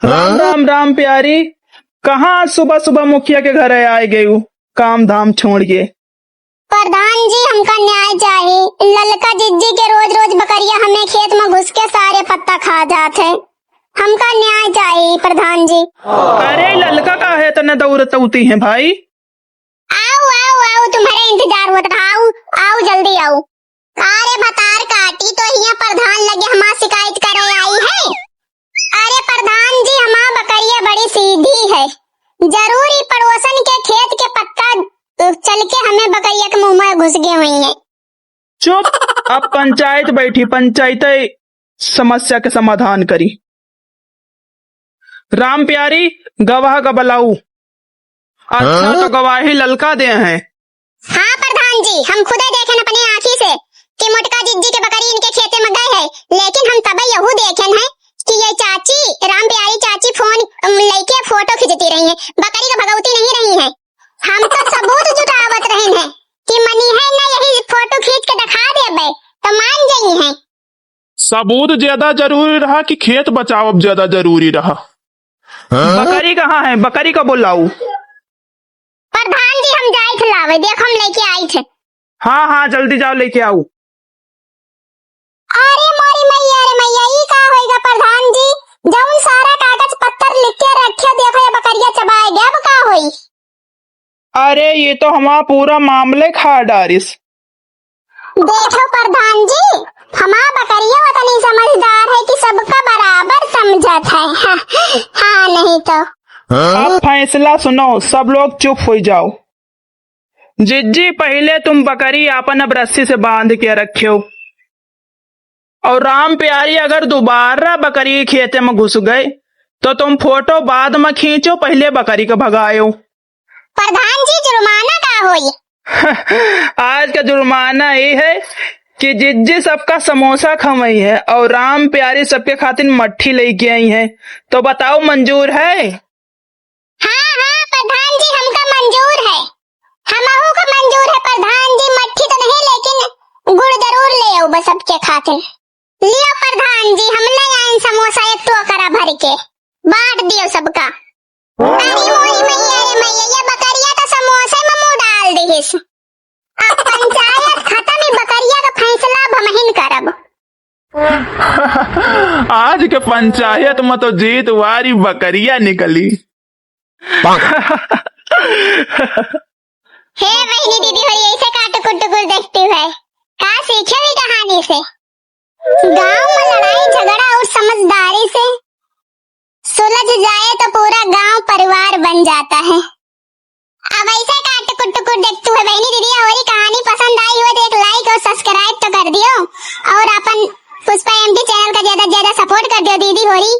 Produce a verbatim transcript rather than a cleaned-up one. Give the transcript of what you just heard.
राम, हाँ? राम, राम प्यारी, कहाँ सुबह सुबह मुखिया के घरे आए गयू, काम धाम छोड़ के? प्रधान जी, हमका न्याय चाही। ललका जिज्जी के रोज रोज बकरिया हमें खेत में घुस के सारे पत्ता खा जात है। हमका न्याय चाही प्रधान जी। अरे ललका काहे तने दौड़त उती हैं भाई? आऊ, आऊ, आऊ, तुम्हरे इंतजार होत रहा, आऊ, आऊ, जल्दी आऊ। अरे भतार काटी तो हियां प्रधान लगे हमार शिकायत करे आई है। अरे प्रधान जी, हमार बकरिया बड़ी सीधी है, जरूर ई पड़ोसन के खेत के पत्ता, अ, चल के हमें बकरिया के मुंह में घुस गए हुई है। चुप, अब पंचायत बैठी, पंचायत समस्या के समाधान करी। राम प्यारी, गवाह का बुलाऊ। अच्छा, हाँ? तो गवाही ललका दे हैं। हाँ प्रधान जी, हम खुदे देखेन अपनी आँखी से कि मोटका जिज्जी के बकरी इनके खेते में गए है, लेकिन हम तबे यहू देखेन है कि ये चाची, राम प्यारी चाची फोन, अम, लेके फोटो खींचती रही है, बकरी का भगौती नहीं रही है। हम तो सबूत जुटावत रहन है कि मनी है ना, यही फोटो खींच के दिखा देबे तो मान जाई है। सबूत ज्यादा जरूरी रहा कि खेत बचावब ज्यादा जरूरी रहा? हाँ? बकरी कहाँ है? बकरी का बुलाऊ। प्रधान जी, हम जाइत लावे, देख हम लेके आइत है। हाँ, हाँ, जल्दी जाओ, लेके आओ। अरे मोरी मैया रे मैया, ई का होइगा प्रधान जी? जौन सारा कागज पत्तर लिख के रखे, देखो ये बकरिया चबाए गया, अब का होई? अरे, ये तो हमार पूरा मामले खा डारिस। देखो प्रधान जी, हमार बकरिया उतनी समझदार है कि सबका बराबर समझत है। हाँ, हाँ, नहीं तो। अब फैसला सुनो, सब लोग चुप हो जाओ। जिज्जी, पहिले तुम बकरी आपन अब रस्सी से बांध के रख्यो। और राम प्यारी अगर दोबारा बकरी के खेते में घुस गए, तो तुम फोटो बाद में खींचो, पहिले बकरी के भगायो। प्रधान जी, जुर्माना का होई? आज का जुर्माना ये है कि जिज्जी सबका समोसा खवाई है और राम प्यारी सबके खातिर मट्ठी लेके आई है, तो बताओ, मंजूर है? हाँ, हाँ, प्रधान जी, हमका मंजूर है, हमहू का मंजूर है प्रधान जी। मट्ठी तो नहीं, लेकिन गुड़ जरूर ले आऊ बस सबके खातिर। लियो प्रधान जी, हम ले आइन समोसा एक टोकरा भर के, बांट दियो सबका। अरे मोरी मैया रे मैया, ये बकरिया तो समोसे में मुंह डाल दिहिस। अब पंचायत खत्म, ई बकरिया का फैसला अब हमहिन करब। आज के पंचायत में तो जीत वारी बकरिया निकली। हे बहिनी दीदी होरी, ऐसे का टुकुर टुकुर देखती है? का सीखे भी कहानी से? गांव में लड़ाई झगड़ा और समझदारी से सुलझ जाए तो पूरा गांव परिवार बन जाता है। अब ऐसे का टुकुर टुकुर देखतू है बहिनी दीदी होरी, कहानी पसंद आई हो तो एक like और subscribe तो कर दियो, और अपन पुष्पा एमडी channel का ज्यादा से ज्यादा support कर दियो दीदी होरी।